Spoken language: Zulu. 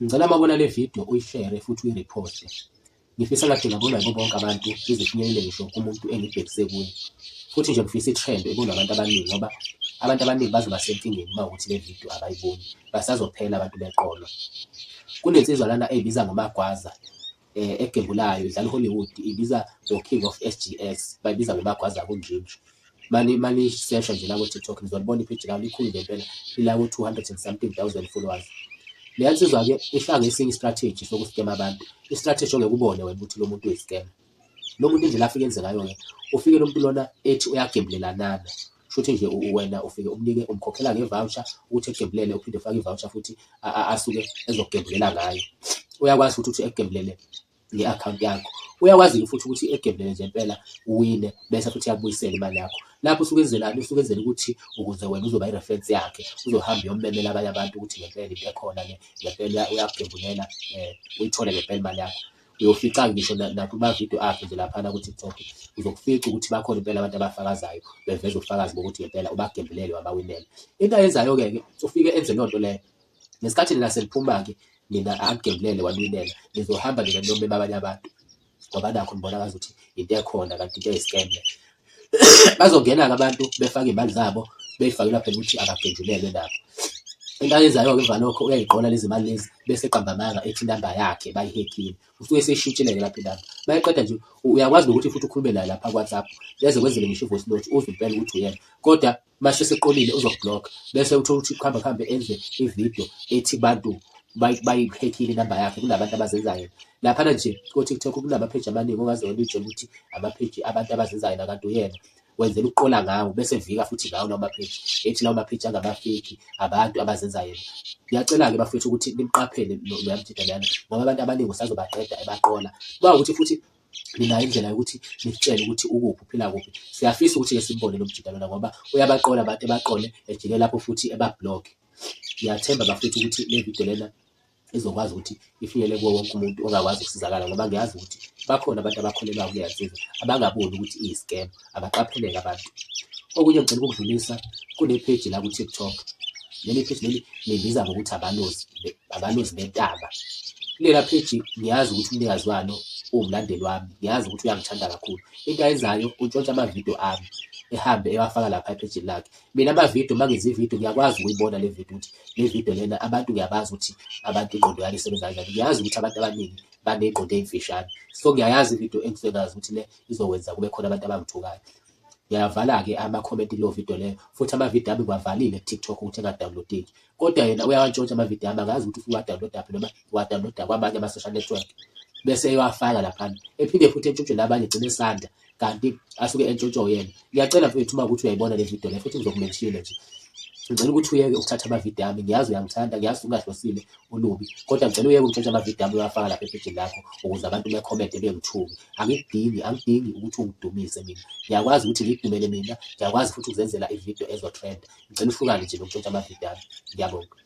Ngicela uma ubona le video uyishere futhi uyiriphoste. Ngifisa ngathi ingabonwa yibo bonke abantu ize ifinyelele ngisho kumuntu engibhekise kuye. Futhi nje ngifisa i-trend ibonwe abantu abaningi ngoba abantu abaningi bazoba senkingeni uma ukuthi le video abayiboni. Basazophela abantu beqolwa. Kunensizwa lana eyibiza ngoMagwaza egembulayo idlala uHollywood ibiza ngo-King of SGS bayibiza ngoMagwaza kunjinji. Mani sesha nje la ku-TikTok nizolibona ipheji lawo likhulu ngempela lila ku-200 and something thousand followers. Leya nsizwa-ke ifake esinye i-strategy sokuskema abantu, i-strategy ongeke ubone wena ukuthi lo muntu uyi-scam. Lo muntu indlela afike enze ngayo-ke, ufike lo muntu lona ethi uyagembulelanana, shuthi nje wena ufike umnike umkhokhela nge-voucher ukuthi egembulele uphinde ufake i-voucher futhi asuke ezokugembulela ngayo. Uyakwazi futhi ukuthi ekugembulele nge-akhawunti yakho. Uyakwazi-ke futhi ukuthi egembulele nje impela uwine bese futhi uyakubuyisela imali yakho. Lapho usuke enzelani? Usuke enzela ukuthi ukuze wena uzoba i-reference yakhe, uzohamba uyommemela abanye abantu ukuthi ngempela into ekhona le, ngempela uyakugembulela uyithole ngempela imali yakho. Uyofica-ke ngisho nakuma-video akhe nje laphana ku-TikTok, uzokufica ukuthi bakhona impela abantu abafakazayo beveza ubufakazi bokuthi ngempela ubagembulele wabawinela. Into ayenzayo-ke ke ufike enze leyo nto leyo. Ngesikhathi nina seniphuma-ke nina akugembulele waniwinela, nizohamba nina niyomema abanye abantu ngoba nakho nibona ngazuthi into ekhona kanti into eyi-scam le. Bazongena-ke abantu befake iy'mali zabo bey'fakela phela ukuthi abagenjulelwe nabo. Into ayenzayo-ke emva lokho uyayiqola lezi mali lezi bese eqamba amanga ethi inamba yakhe bayihekhile. Usuke eseyishintshile-ke lapho inamba. Mayeqeda nje uyakwazi nokuthi futhi ukhulume naye lapha ku-WhatsApp eze kwenzele ngisho i-voice note uzwe impela ukuthi uyena. Kodwa mase eseqolile uzoku-block bese uthola ukuthi kuhamba kuhambe enze ividiyo ethi bantu bayihekhile inamba yakhe kunabantu abazenza yena. Laphana nje ko-TikTok kunamapheji amaningi ongaze wena uy'tshele ukuthi amapheji abantu abazenza yena kanti uyena wenzela ukuqola ngawo bese evika futhi ngawo lawo mapheji ethi lawo mapheji angama-fake abantu abazenza yena. Ngiyacela-ke bafethu ukuthi nimqaphele loya mjida leyana ngoba abantu abaningi usazobaqeda ebaqola. Uma kuwukuthi futhi ninayo indlela yokuthi nisitshele ukuthi ukuphi uphila kuphi, siyafisa ukuthi-ke simbone lo mjida lona ngoba uyabaqola abantu ebaqole ejike lapho futhi eba-block-e. Ngiyathemba bafethu ukuthi le video lena izokwazi ukuthi ifinyelele kuwo wonke umuntu ongakwazi ukusizakala ngoba ngiyazi ukuthi bakhona abantu abakholelwa kuleya nsizwa abangaboni ukuthi iyi-scam, abaqapheleke abantu. Okunye engicela ukukudlulisa kunepheji la ku-TikTok. Leli pheji leli libiza ngokuthi abalozi, abalozi bentaba. Kulela pheji ngiyazi ukuthi umnikazi walo uwumlandeli wami, ngiyazi ukuthi uyangithanda kakhulu. Into ayenzayo untshontsha amavidiyo ami ehambe ewafaka lapha ephejini lakhe. Mina amavidiyo uma ngenza ividiyo ngiyakwazi ukuyibona le vidiyo ukuthi le vidiyo lena abantu ngiyabazi ukuthi abantu ingqondo yabo isebenza kanjani. Ngiyazi ukuthi abantu abaningi baney'ngqondo ey'mfishane. So ngiyayazi ividiyo engisuke ngazi ukuthi le izokwenza kube khona abantu abangithukayo. Ngiyavala-ke amakhomenti kuleyo vidiyo leyo futhi amavidiyo ami ngiwavalile ku-TikTok ukuthi enga-download-eki. Kodwa yena uyawantshontsha amavidiyo ami angazi ukuthi ufike uwa-download-aphi noma uwa-download-a kwamanye ama-social network bese eyowafaka laphana. Ephinde futhi entshontshe nabanye egcine esanda kanti asuke entshontshwe uyena. Ngiyacela mfethu uma kuwukuthi uyayibona le video le futhi ngizoku-mention-a nje. Ngicela ukuthi uyeke ukuthatha amavidiyo ami, ngiyazi uyangithanda, ngiyazi ungahlosile ulubi, kodwa ngicela uyeke ukutshontsha amavidiyo ami uyowafaka lapha ephejini lakho ukuze abantu bekhomente bengithuke. Angikudingi, angidingi ukuthi ungidumise mina. Ngiyakwazi ukuthi ngikudumele mina, ngiyakwazi futhi ukuzenzela ividiyo ezo-trend. Ngicela uhlukane nje nokuntshontsha amavidiyo ami. Ngiyabonga.